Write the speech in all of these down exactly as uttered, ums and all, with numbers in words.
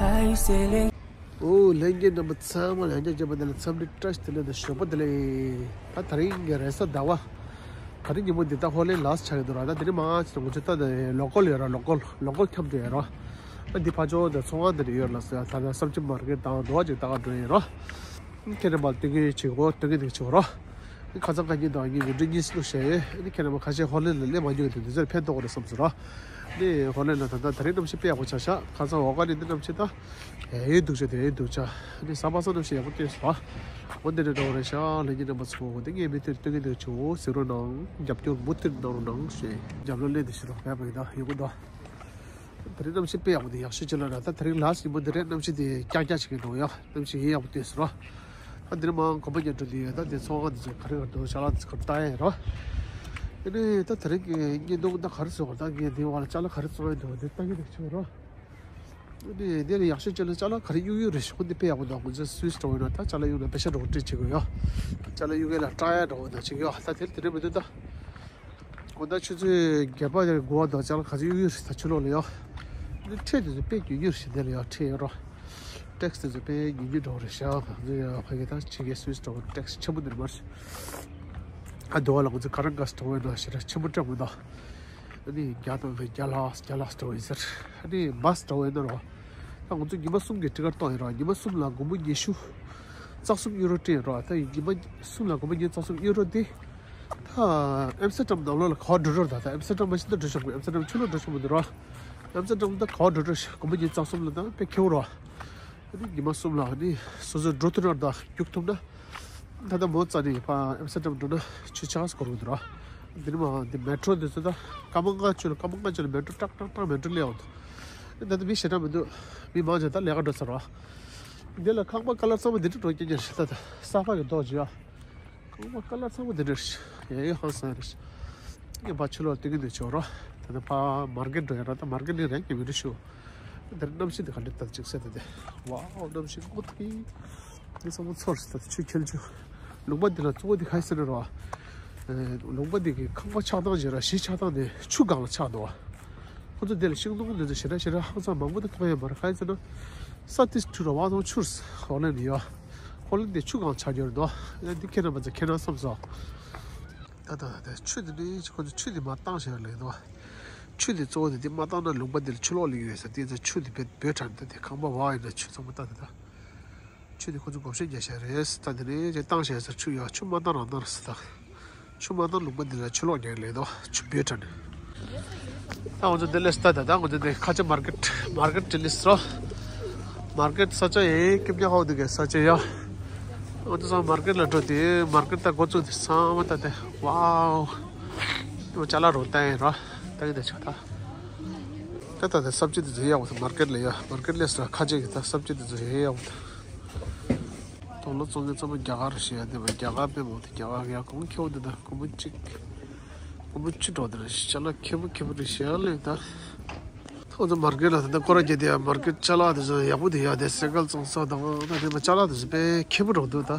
ཨོ་ལྷན་རྒྱས་རྣམ་པ་ཚང་མ་ལ་ཡང་བསྐྱར་མཇལ་བ་དེ་ལ་འཚམས་འདྲི་བཀྲ་ཤིས་བདེ་ལེགས་དང་ཞོགས་པ་བདེ་ལེགས། ད་དེ་རིང་གི་རེས་གཟའ་ཟླ་བ། དེ་རིང་ཉིན་མོ་འདི་ད་ཧོ་ལན་ལཱ་སི་ཊི་ཆགས་ཀྱི་འདུག་ར། ད་དེ་རིང་མང་ཆེ་ང་ཚོ་ད་ལོ་ཀལ་ཡོད་ར། ལོ་ཀལ་ལོ་ཀལ་ཁྱམས་དུ་ཡོད་ར། ཨ་འདི་ཕ་ཇོ་དང་ཚོང་ཁང་འདི་རེད་ཡོད་ལ་ཟེར། ད་ལྟ་སབ་ཇི་མར་ཀེཊ་དང་འདུ་བ་ཅིག་ད་ག་འགྲོ་ཡིན་ར། ཁྱེད་རྣམ་པ་སྟོན་གི་བྱེད་གོ་སྟོན་གི་འདུག་བྱེད་གོ་ར། ཁ་སང་ཁ་ཉིན་དང་ཉིན་གྱི་འདྲི་གཉིས་སུ་བཤད་ཡོད། ཁྱེད་རྣམ་པ་ཁ་ཤས་ཧོ་ལན་ལ་སླེབས་མ་མྱོང་གི་འདུག་འདི་ཚོར་ཕན་ཐོགས་རེད་བསམ་སོང་ར། ནི་ཧོ་ལན་ལ་ད་ལྟ་དེ་རིང་གནམ་གཤིས་དཔེ་ཡག་པོ་ཆགས་ཤག་ཁ་སང་འོ་ག་ནི་འདི་གནམ་གཤིས་ད་ཡོད་འདུག་ཆ་དེ་ཡོད་འདུག་ཆ། ནི་གཟའ་པ་སངས་གནམ་གཤིས་ཡག་པོ་སྟོན་སོང་ར། འོ་འདི་འདྲ་འགྲོ་རེད་ཤག་ལྷན་རྒྱས་རྣམ་པ་ཚོ་འདི་ངའི་མི་ཐོན་སྟོན་གི་འདུག་བྱེད་གོ་གཟིགས་རོགས་གནང་། རྒྱབ་སྐྱོར་མུ་མཐུད་གནང་རོགས་གནང་ཞེས་རྒྱབ་ལོགས་ལས་འདི་ཤི་རོགས་བས་པ་ཡིན་ད་ཡོད་གི་འདུག་དེ་རིང་གནམ་གཤིས་དཔེ་ཡག་པོ་འདུག་ཡག་ཤོས་ཅིག་ལ་ར། ད་དེ་རིང་ལཱ་སི་ཊི་ཉིན་མོ་འདི་རེད། གནམ་གཤིས་འདི་ཀྱག་ཀྱག་བྱེད་ཀྱི་འདུག་ཡ། གནམ་གཤིས་ཡིན་ཡག་པོ་སྟོན་སོང་ར། ད་འདིར་མང་གོམ་པ་རྒྱག་འགྲོ་འདི་ཡོད། ད་འདི་ཚོང་ཁང་འདི་ཚོ་ག་རེ་ག་རེ་འདུག་ཅ་ལག་འདི་ཚོ་ག་རེ་བཏང་ཡ་ཡིན་ར། ཨ་ནི་ད་དེ་རིང་གི་བརྙན་ཐུང་ད་ག་རེ་བཟོ་དགོས། ད་ངས་འདི་བ་ལ་ཅ་ལག་ག་རེ་བཙོང་ཡ་འདུག་འདི་ལྟ་གི་འདུག་ཆུ་ར། ཨ་ནི་འདི་ལ་ཡག་ཤོས་ཅ་ལག་ཅ་ལག་ག་རེ་གཡུག་གཡུག་རེད་ཤག་འདི་དཔེ་ཡག་པོ་འདུག་ང་ཚོ་སུད་སི་འགྲོ་འོས་ན་ད་ཅ་ལག་གཡུག་ན་པེ་ཤ་འགྲོ་འོས་སྤྲད་བྱེད་དགོས་ཡ། ཅ་ལག་གཡུག་གི་ལ་སྐྲག་ཡ་འགྲོ་འོས་ན་བྱེད་གི་ཡ། ད་དེ་དེ་འདྲ་མི་འདུག་ད། དགོང་དག་ཆུ་ཚོད་བརྒྱད་པ་ཡར་འགོ་བ་དང་ཅ་ལག་ག་ཚོད་གཡུག་ཡུག་རེད། ད་ཆུ་ལོག་ལ་ཡོད། འདི་ཁྲལ་དེ་ཚོ་དཔེ་ཉུང་ཉུང་རེད་ཤག་འདི་ལ་ཡོད་ཁྲལ་ཡོད་རོ། ཊེག་སི་དེ་ཚོ་དཔེ་ཉུང་ཉུང་འགྲོ་རེད་ཤག་ང་ཚོ་ཡ་ཕ་གི་ད་ཕྱི་རྒྱལ་སུད་སི་འགྲོ་ཊེག་སི་ཆེན་པོ་འདི་རེད་མ་རེད། ཨ་འདི་བ་ལ་ང་ཚོ་ཀ་ར་ཀ་སི་འགྲོ་བས་ན་ཞེ་དྲག་ཆེན་པོ་སྤྲད་མི་འདུག་ཨ་ནི་བརྒྱ་དང་བརྒྱ་ལྷག་བརྒྱ་ལྷག་འགྲོ་ཡིན་ཟེར། ཨ་ནི་བ་སི་འགྲོ་བས་ན་རོ། ད་ང་ཚོ་ཉི་མ་གསུམ་གྱི་ཊི་ཀེ་ཊི་བཏང་ཡིན་རོ། ཉི་མ་གསུམ་ལ་སྒོར་མོ་ཉི་ཤུ་རྩ་གསུམ་ཡུ་རོ་སྤྲད་ཡིན་རོ། ད་ཡིན་ཉི་མ་གསུམ་ལ་སྒོར་མོ་ཉི་ཤུ་རྩ་གསུམ་ཡུ་རོ་དེ། ད་ཨེམ་སི་ཊར་ཌམ་ནང་ལོགས་ལ་ག་པར་འགྲོ་འགྲོ་རེད། ད་ད་ཨེམ་སི་ཊར་ཌམ་མ་ཤེས་ད་འགྲོ་ཆོག་གི་ཨེམ་སི་ཊར་ཌམ་ཆུ་ལོག་འགྲོ་ཆོག་མི་འདུག་ར། ཨེམ་སི་ཊར་ཌམ་ད་ག་པར་འགྲོ་འགྲོ་ཞིག་སྒོར་མོ་ཉི་ཤུ་རྩ་གསུམ་ལ་ད་དཔེ་ཁེ་པོ་ར། ཨ་ནི་ཉི་མ་གསུམ་ལ་ཨ་ནི་སོ་སོ་འགྲོ་ཐུབ་ན་ད་རྒྱུག་ཐུབ་ན། ད་ལྟ་མོ་རྩ་ནས་ཕ་ཨེམ་སི་ཊར་ཌམ་འགྲོ་ན་ཆུ་ཆག་སྐོར་གི་འདུག་ར། འདི་ནི་མ་འདི་མེ་ཊོ་འདི་ཚོ་ད་སྐར་མ་ལྔ་བཅུ་ལ་སྐར་མ་ལྔ་བཅུ་ལ་མེ་ཊོ་ཏྲག་ཏྲག་ཏྲག་མེ་ཊོ་སླེབས་འོང་། ད་ལྟ་མི་ཞེ་དྲག་མི་འདུག་མི་མང་ཆེ་ད་ལས་ཀ་འགྲོ་ཚར་ར། འདི་ལ་ཁང་པ་ཀ་ལར་ཚང་མ་འདི་འདྲ་འགྲོ་རྐྱང་རྐྱང་རེད། ད་ད་ས་ཕག་གི་མདོག་ཅིག་ཡ། ཁང་པ་ཀ་ལར་ཚང་མ་འདི་འདྲ་རེད། ཡ་ཡ་ཧང་སང་རེད། ངས་ཕར་ཕྱི་ལོགས་སྟོན་གི་འདུག་ཆོག་ར། ད་ལྟ་ཕར་མར་ཀེཊ་འགྲོ་ཡ་ར། ད་མར་ཀེཊ་ནས་རང་གི་བི་ཌིའོ་ཤུ། འདིར་གནམ་གཤིས་འདི་ག་འདྲ་ལྟ་ཅིག་ཟེར་ད་དེ། ཝའོ་གནམ་གཤིས་སྔོ་ཐིག་ཐིག་ཚང་མ་ཚོར་ད་ཆུ་ཁྱེར་ཆུ། ལུང་པ་འདི་ལ་གཙོ་བོ་འདི་ག་རེ་ཟེར་ན་ར། ལུང་པ་འདི་གི་ཁང་པ་ཆགས་སྟངས་བྱས་ར་གཞི་ཆགས་སྟངས་འདི་ཆུ་སྒང་ལ་ཆགས་འདུག་ཁོ་ཚོ་འདི་ལ་ཤིང་སྡོང་འདི་ཚོ་ཞེ་དྲག་ཞེ་དྲག་ཧང་སང་མང་པོ་འདི་མཐོང་ཡ་མ་རེད། ག་རེ་ཟེར་ན། ས་དེ་ཆུ་ར་བ་དང་ཆུར་ཧོ་ལན་ཡོད། ཧོ་ལན་འདི་ཆུ་སྒང་ཆགས་ཀྱི་རེད་འདུག་ཡ་འདི་ཁྱེད་རྣམ་པ་ཚོ་ཁྱེད་རང་བསམ་སོང་། ད་ད་ད་ཆུ་འདི་ནི་ཁོ་ཚོ་ཆུ་འདི་མར་བཏང་བཞག་ལེ་འདུག་ཆུ་འདི་གཙོ་བོ་འདི་འདི་མ་བཏང་ན་ལུང་པ་འདི་ལ་ཆུ་ལོག་ལེ་ཡོད་ཟེར། དེ་ཚོ་ཆུ་འདི་བེད་བེད་དྲགས་འདུག་དེ་ཁང་པ་བ་ཡིན་ན་ཆུ་ཚང་མ་ལྟ་དེ་ད། ཆུ་འདི་ཁོ་ཚོ་བགོ་བཤའ་རྒྱག་བཞག་རེད། ད་འདི་ནི་ཅེ་བཏང་བཞག་ཟེར། ཆུ་ཡ་ཆུ་མ་བཏང་རང་བཏང་རེད་ཟེར་ད། ཆུ་མ་བཏང་ལུང་པ་འདི་ལ་ཆུ་ལོག་རྒྱག་ལེ་འདུག་ཆུ་བེད་དྲགས་ནས། ད་ང་ཚོ་འདི་ལས་ལྟ་ད་ད་ང་ཚོ་འདི་ཁ་ཆེ་མར་ཀེཊ་མར་ཀེཊ་ཅི་ལིས་རོ། མར་ཀེཊ་ས་ཆ་ཡིན་ཀིབ་ཉ་ཧའོ་འདི་གའི་ས་ཆ་ཡ། ང་ཚོ་ཚང་མར་ཀེཊ་ལ་འགྲོ་དེ་མར་ཀེཊ་ད་འགོ་བཙུགས་དེ་ཚང་མ་ད་དེ་ཝའོ། ཅ་ལག་རོ་ལྟ་ཡིན་རོ། ལྟ་ཡིན་ད་ཆ་ད། ད་ད་ད་སབ་ཇི་དེ་ཚོ་ཡག་པོ་ད་མར་ཀེཊ་ལ་ཡ་མར་ཀེཊ་ལས་ས་ཁ་ཆེ་གི་ད་སབ་ཇི་དེ་ཚོ་ཡག་ཡག་པོ་ད། དོ་ལོ་ཚོང་གི་ཚང་མ་རྒྱ་གར་ཞེས་ཡ་དེ་བ་རྒྱ་གར་པའི་མོ་དེ་རྒྱ་གར་ཡ་གོང་ཁྱོད་དེ་ད་གོང་མོ་གཅིག་གོང་མོ་གཅིག་འགྲོ་དེ་རེད་ཤག་ལ་ཁེ་པོ་ཁེ་པོ་རེད་ཤག་ལེ་ད། ཁོང་ཚོ་མར་ཀེཊ་ལ་ད་ལྟ་སྐོར་ར་རྒྱག་དེ་ཡ་མར་ཀེཊ་ཅ་ལག་དེ་ཚོ་ཡག་པོ་དེ་ཡ་དེ་སེ་ཀལ་བཙོང་ས་དང་ད་དེ་མ་ཅ་ལག་དེ་ཚོ་དཔེ་ཁེ་པོ་འགྲོ་འདུག་ད།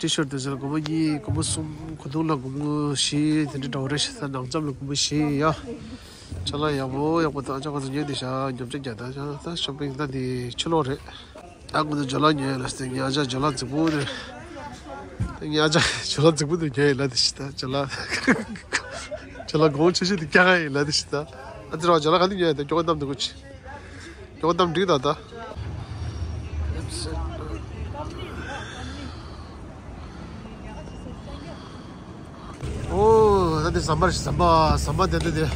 ཊི་ཤར་ཊི་དེ་ཚོ་ལ་སྒོར་མོ་གཉིས་སྒོར་མོ་གསུམ་གོས་ཐུང་ལ་སྒོར་མོ་བཞི་དེ་འདྲ་འགྲོ་རེད་ཤག་ད་ནང་འཇམ་ལ་སྒོར་མོ་བཞི་ཡ། ཅ་ལག་ཡག་པོ་ཡག་པོ་དང་ཅ་ལག་ཚོ་ཉོས་དེ་ཤག་ཉོ་ཆ་རྒྱག་ད་ཤག་ད་ཤོ་པིང་ད་དེ་ཕྱི་ལོགས་རེད། ད་ང་ཚོ་ཇོ་ལ་ཉོས་ལ་སྟེ་ཉ་ཆ་ཇོ་ལ་རྫིག་པོ་དེ། ད་ཉ་ཆ་ཇོ་ལ་རྫིག་པོ་དེ་ཉོས་ཡིན་ལ་དེ་ཤི་ད་ཇོ་ལ། ཇོ་ལ་གོང་ཆེ་ཤོས་དེ་སྐྱག་ཡིན་ལ་དེ་ཤི་ད། ཨ་ཙི་ར་ཇོ་ལ་ག་དེ་ཉོས་ཡིན་ད་སྐྱོ་གཏམ་དེ་གོ་ཆི། སྐྱོ་གཏམ་འགྲིག་ད་ད། ཨོ། ད་དེ་ཟམ་པ་རེད། ཟམ་པ་ཟམ་པ་དེ་དེ་དེ།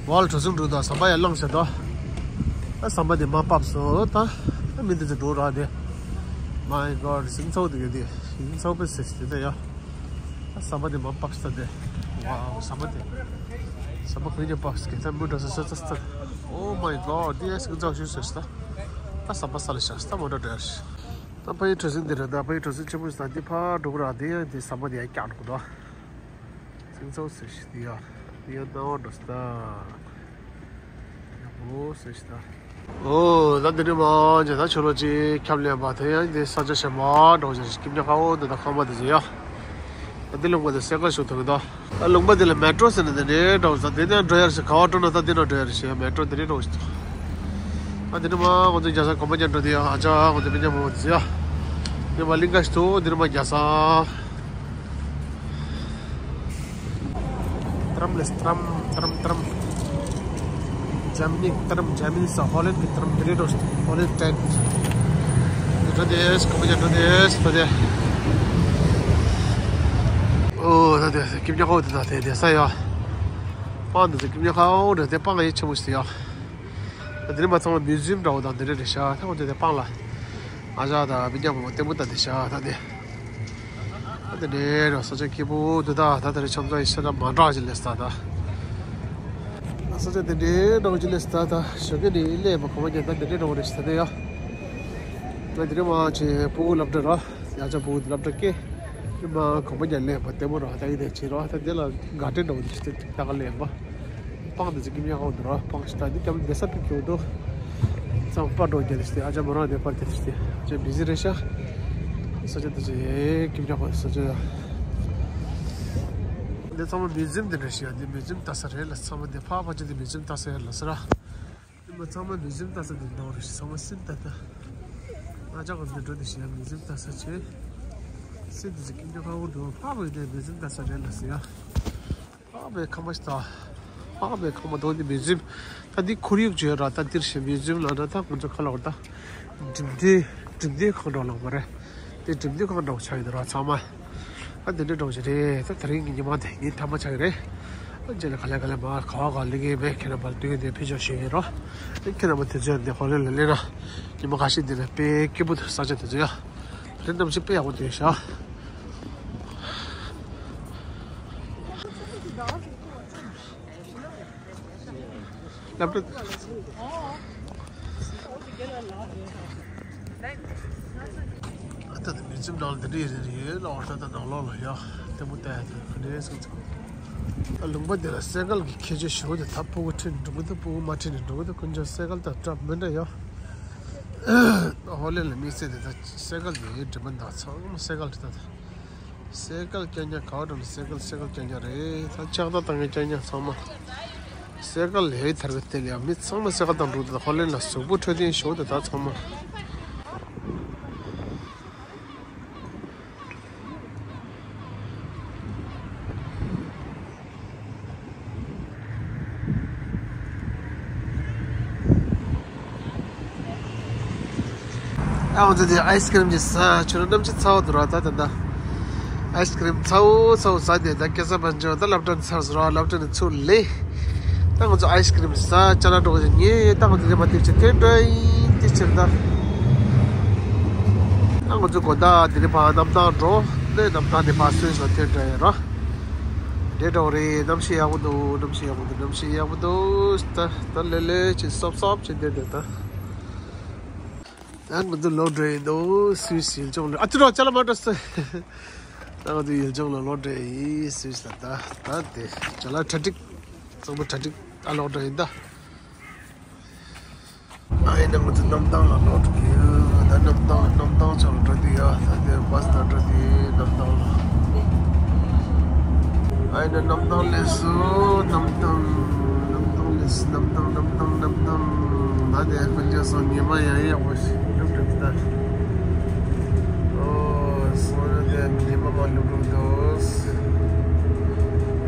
ཝལ་གྲུ་གཟིངས་འགྲོ་དང་ཟམ་པ་ཡར་ལངས་ཤག་ད། ད་ཟམ་པ་དེ་མར་ཕབ་སོང་ད། ད་མི་དེ་ཚོ་འགྲོ་ར་དེ། My God ཟིང་ཚ་པོ་དེ་ག་དེ་ཟིང་ཚ་པོ་ཟེར་ཞིག་དེ་ད་ཡ། ད་ཟམ་པ་དེ་མར་ཕབ་སོང་ད་དེ། ཝའོ་ཟམ་པ་དེ། ཟམ་པ་ག་ནས་ཕབ་སོང་གི་ད་མི་འགྲོ་ས་ས་ས་ས། Oh my God དེ་ཡ་ཟིང་ཚ་པོ་ཞིག་ཟེར་ཞིག་ད། ད་ཟམ་པ་ས་ལ་བཞག་ད་མོ་ཊ་འགྲོ་ཡ་རེད། ད་ཕ་ཡི་གྲུ་གཟིངས་འདི་རེད། ད་ཕ་ཡི་གྲུ་གཟིངས་ཆེན་པོ་ཞིག་ད་འདི་ཕར་འགྲོ་གི་ར། འདི་ཡང་འདི་ཟམ་པ་འདི་ཡང་བཀྱག་འགྲོ་གི་འདུག་ཟིང་ཚ་པོ་ཟེར་ཞིག་འདི་ཡང་འདི་ཡང་སྣང་བ་འགྲོ་ས་ད། ཡག་པོ་ཟེར་ཞིག་ད། ཨོ་ད་འདི་ནས་མར་ཇེ་ད་ཆོ་ལོ་ཅིག་ཁྱབ་ལེན་པ་དེ་ཡང་འདི་ས་ཆ་ཞེ་མར་འགྲོ་ཞིག་ཀིབ་ཉ་ཁ་འོ་འདི་ད་ཁང་པ་འདི་ཟེར་ཡ། ད་འདི་ལུང་པ་འདི་སེ་ཀལ་ཞོག་ཐུག་གི་འདུག་ད་ལུང་པ་འདི་ལ་མེ་ཊོ་ཟེར་ན་འདི་ནས་འགྲོ་ས་འདི་ནས་འགྲོ་ཡ་རེད་ཤག་ག་བ་འགྲོ་ན་ད་འདི་ནས་འགྲོ་ཡ་རེད་ཤག་མེ་ཊོ་འདི་ནས་འགྲོ་ཞིག་ད། ཨ་འདི་ནི་མ་ང་ཚོ་རྒྱལ་ས་གོམ་པ་རྒྱག་འགྲོ་དེ་ཡ། ཨ་ཅག་ང་ཚོ་སྤུན་ཀྱག་མོ་དེ་ཡ། འདི་མ་གླིང་ཁ་ཞིག་ཏུ་འདི་ནི་མ་རྒྱལ་ས། ཏྲམ་ལས་ཏྲམ་ཏྲམ་ཏྲམ། འཇར་མ་ནི་ཏྲམ། འཇར་མ་ནི་ས་ཧོ་ལན་གྱི་ཏྲམ། འདི་རེད་འགྲོ། ཧོ་ལན་ཏྲེན། འགྲོ་དེས་གོམ་པ་རྒྱག་འགྲོ་དེས་འགྲོ་དེ། ཨོ་ད་དེ་ཀིམ་ཀྱག་ཧོ་དེ་ད་དེ་དེ་ས་ཡ། སྤང་འདི་ཚོ་ཀིམ་ཀྱག་ཧོ་འདྲ་དེ་སྤང་ཡེ་ཆེན་པོ་ཞིག་ཡ། ད་དེ་ནི་མ་ཚང་མ་མིའུ་ཛིམ་འདྲ་བོ་དང་དེ་འདྲ་རེད་ཤག་ད་ཁོང་ཚོ་དེ་སྤང་ལ་ཨ་ཅག་དང་སྤུན་ཀྱག་མོ་ལྟད་མོ་ལྟ་དེ་ཤག་ད་དེ། ད་དེ་འདྲའི་རོ་ས་ཆ་སྐྱིད་པོ་འདུག་ད་ད་དེ་རིང་ཆམ་ཚང་ཡི་ཤ་ད་མ་འདྲ་ཅིག་ལས་ད་ད། ས་ཆ་དེ་འདྲའི་འདྲ་བོ་ཅིག་ལས་ད་ད་ཞོགས་ཀས་ནི་ལས་མ་གོ་མ་རྒྱག་ད་དེ་འདྲའི་འདྲ་བོ་རེད་ཤག་ད་དེ་ཡ། ད་དེ་རིང་མ་ཆེ་སྤུ་གུ་སློབ་གྲྭ་ར། ཡ་ཅག་བུ་སློབ་གྲྭ་སྐད། ཨི་མ་གོམ་པ་རྒྱག་ལས་པ་ལྟད་མོ་ར་ད་ཡིན་ནས་བྱེད་རོགས། ད་དེ་ལ་དགའ་སྤྲོ་འདྲ་བོ་འདི་ཞིག་ད་ག་ལས་པ། སྤང་འདི་ཚོ་ཀིམ་ཀྱག་ཧོ་འདུག་ར། སྤང་ཞིག་ད་འདི་ཀྱང་བསྡད་ས་ཕིག་ཁྱོད་འདུག་ཚང་པར་འགྲོ་རྒྱག་འདི་ཞིག་ཨ་ཅག་མོ་རང་འདི་པར་རྒྱག་འདི་ཞིག་ཅེ་བི་ཟི་རེད་ཤག་ས་ཆ་འདི་ཚོ་ཡེ་ཀིམ་ཀྱག་ཧོ་ས་ཆ་ཡ། འདི་ཚང་མ་མིའུ་ཛིམ་འདི་འདྲ་ཞིག་ཡ། འདི་མིའུ་ཛིམ་ལྟ་ས་རེད་ལ། ཚང་མ་འདི་ཕར་ཕར་ཆེ་འདི་མིའུ་ཛིམ་ལྟ་ས་ཡ་ལ་ས་ར། ཨི་མ་ཚང་མ་མིའུ་ཛིམ་ལྟ་ས་དེ་འདྲ་བོ་རེད་ཤག་ཚང་མ་སིན་ལྟ་ལྟ། ཨ་ཅག་གི་འདི་འགྲོ་དེ་ཞིག་ཡང་མིའུ་ཛིམ་ལྟ་ས་བྱས། སིན་དེ་ཚོ་ཀིམ་ཀྱག་ཧོ་འདུག་ཕ་བས་དེ་མིའུ་ཛིམ་ལྟ་ས་རེད་ལ་ཟེར་ཡ། ཕ་བས་ཁང་པ་ཞིག་ད། ཕ་བས་ཁང་པ་དོ་དེ་མིའུ་ཛིམ། ད་འདི་ཁོར་ཡུག་བརྗོད་ར་ད་འདིར་ཞིག་མིའུ་ཛིམ་ལ་འདྲ་ད་ཁོང་ཚོ་ཁ་ལོ་ད། འགྲིམ་འདི་འགྲིམ་འདི་ཁང་འགྲོ་ལངས་པ་རེད། དེ་འགྲིམ་འདི་ཁང་འགྲོ་ཆགས་ཡོད་ར་ཚང་མ། ཨ་འདི་འདྲའི་འགྲོ་ཞིག་རེད། ད་དེ་རིང་གི་ཉི་མ་དེ་ཉིན་ཐ་མ་ཆགས་ཀྱི་རེད། ཨ་རྗེས་ལ་ག་ལེ་ག་ལེ་མ་ག་བ་ག་ལེ་གི་བས་ཁྱེད་རྣམ་པར་དུས་འདི་ཕེབས་ཆོག་ཞུ་ཡིན་རོ། ཨ་ཁྱེད་རྣམ་པ་དེ་ཚོས་འདི་ཧོ་ལེ་ལ་ལེ་ན། ཉི་མ་ཁ་ཤས་འདི་ལ་དཔེ་སྐྱིད་པོ་འདུག་ས་ཆ་དེ་ཚོ་ཡ། དེ་རྣམ་ཤེས་དཔེ་ཡག་པོ་འདུག་ཤག་སློབ་གྲྭ། ཨ་ད་དེ་མི་ཚེ་ནང་འདི་འདྲ་ཡོད་རེད་ལ། འོ་ད་ད་ནང་ལོགས་ལ་ཡ་ལྟད་མོ་བལྟ་ཡ་དེ་ག་འདྲའི་སོང་ཙང་། ད་ལུང་པ་འདི་ལ་སེ་གལ་གྱི་ཁྱད་ཆོས་ཞེ་པོ་དེ། ད་སྤུ་གུ་ཁྲིད་འགྲོ་གི་འདུག་སྤུ་གུ་མ་ཁྲིད་ནས་འགྲོ་གི་འདུག་དཀོན་མཆོག་སེ་གལ་དང་སྐྲག་མི་འདྲ་ཡ། ཧོ་ལེ་ལ་དམིགས་བསལ་དེ་ད་སེ་གལ་དེ་ཡོད་དྲན་པ་འདུག་ཚང་མ་སེ་གལ་རེད་ད། སེ་གལ་རྐྱང་རྐྱང་ག་བ་འགྲོ་ནས་སེ་གལ་སེ་གལ་རྐྱང་རྐྱང་རེད། ད་ལྕགས་རྟ་བཏང་མཁན་རྐྱང་རྐྱང་ཚང་མ། སེ་གལ་ལས་ཐར་གི་དེ་ལ་ཡང་མི་ཚང་མ་སེ་གལ་བཏང་འགྲོ་དུས་ཧོ་ལེ་ལ་གཟུགས་པོ་འཕྲོད་བསྟེན་ཞོར་དུ་ད་ཚང་མ། ཨ་འོ་ཙི་དེ་ཨའི་སི་ཀི་རིམ་གྱི་ས་ཆུ་ར་གནམ་གཤིས་ཚ་བོ་འདུག་ར། ད་ད་ད་ཨའི་སི་ཀི་རིམ་ཚ་བོ་ཚ་བོ་ཟ་དེ་ད་སྐྱེ་ས་བ་འཇོ་ད་སློབ་གྲྭ་ནས་ཚར་སོང་ར། སློབ་གྲྭ་ནས་ཚུར་ལེ། ད་ང་ཚོ་ཨའི་སི་ཀི་རིམ་ཟ་ཅ་ལག་འགྲོ་གི་ཉེ་ད་ང་ཚོ་དེ་མ་དེ་ཆེ་ཐེ་འདྲ་ཡིན་དེ་ཕྱིར་ད། ད་ང་ཚོ་གོ་ད་དེ་ནས་ཕར་གནམ་ཐང་འགྲོ་ནས་གནམ་ཐང་ནས་ཕར་སོན་སོ་ཐེ་འདྲ་ཡིན་ར། དེ་འདྲ་བོ་རེད། གནམ་གཤིས་ཡག་པོ་འདུག་གནམ་གཤིས་ཡག་པོ་འདུག་གནམ་གཤིས་ཡག་པོ་འདུག་ད་ད་ལེ་ལེ་ཅིག་སོབ་སོབ་ཅིག་བསྡད་བསྡད་ད། ད་ང་ཚོ་ལོག་འགྲོ་ཡི་འདུག་སུད་སི་ཡུལ་ལྗོངས་ལ། ཨ་ཏི་རོ་ཅ་ལག་མ་འགྲོ་སོང་། ད་ང་ཚོ་ཡུལ་ལྗོངས་ལ་ལོག་འགྲོ་ཡི་སུད་སི་ལ། ད་ད་དེ་ཅ་ལག་གྲ་སྒྲིག་ཚང་མ་གྲ་སྒྲིག་ད་ལོག་འགྲོ་ཡིན་ད། ཨ་ཡིན་ན་ང་ཚོ་གནམ་ཐང་ལ་ལོག་འགྲོ་གི་ཡོད། ད་གནམ་ཐང་གནམ་ཐང་ཕྱོགས་ལ་འགྲོ་དུས་ཡ། ད་དེ་བྷ་སི་ནང་འགྲོ་དུས་གནམ་ཐང་ལ། ཨ་ཡིན་ན་གནམ་ཐང་སླེབས་སོང་། གནམ་ཐང་། གནམ་ཐང་སླེབས་སོང་། གནམ་ཐང་། གནམ་ཐང་། གནམ་ཐང་། ད་དེ་དཀོན་མཆོག་གསུམ་ཉི་མ་ཡང་ཡག་པོ་ཞིག་སྒྲུབ་སྒྲུབ་ད། ཨོ་སོང་ན་དེ་ཉི་མ་མ་སླེབས་སྒྲུབ་འདུག་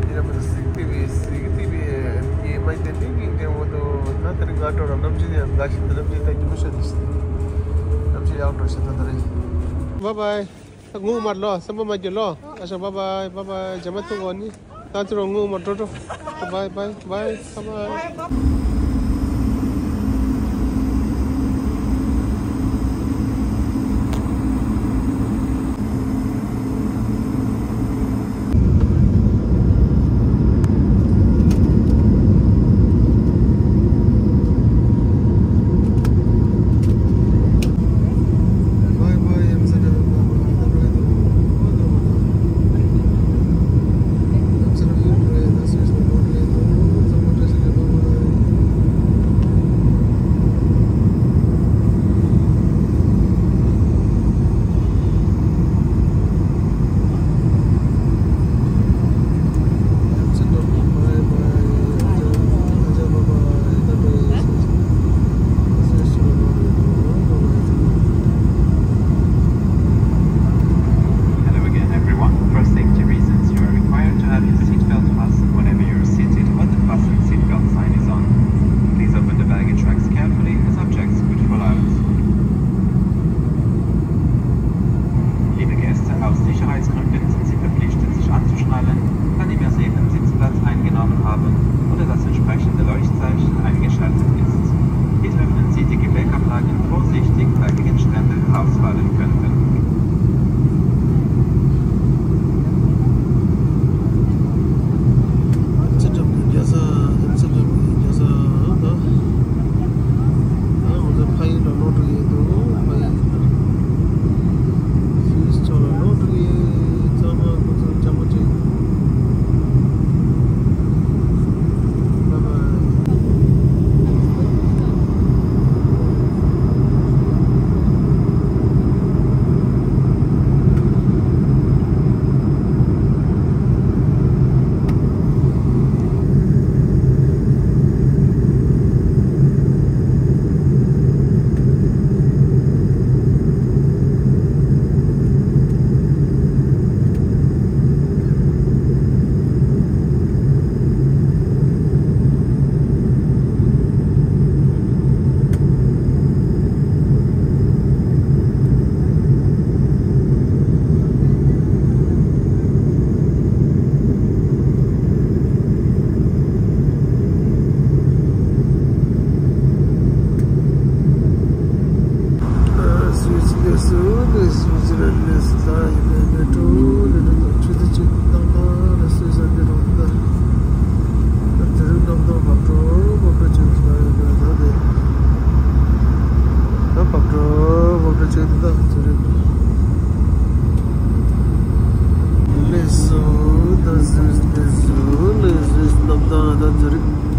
ཉི་མ་དེ་གཟིགས་ཏེ་བས་གཟིགས་ཏེ་བས་ཉི་མ་དེ་ཏིང་ཏིང་ཏིང་འོ་དོ། ད་དེ་རིང་ང་འགྲོ་ར། གནམ་གཤིས་དེ་ཡང་དགའ་ཞིག་ད། གནམ་གཤིས་ད་ཉི་མ་ཤར་དུས་ཤིག་གནམ་གཤིས་ཡག་འགྲོ་ཤག་ད་དེ་རིང་། བཱའི་བཱའི། ད་ངུ་མར་ལོ། སེམས་པ་མ་སྐྱིད་ལོ། ཨ་ཞང་བཱའི་བཱའི་བཱའི་བཱའི། རྗེས་མ་ཐུག་གོ་ནི། ད་ཚུར་ངུ་མར་འགྲོ་འགྲོ། བཱའི་བཱའི་བཱའི་བཱའི་བཱའི། ལས་སུ་ད་ཟུར་དེ་ཟུར་ལས་ཟུར་སྟབས་དང་ད་ཟུར།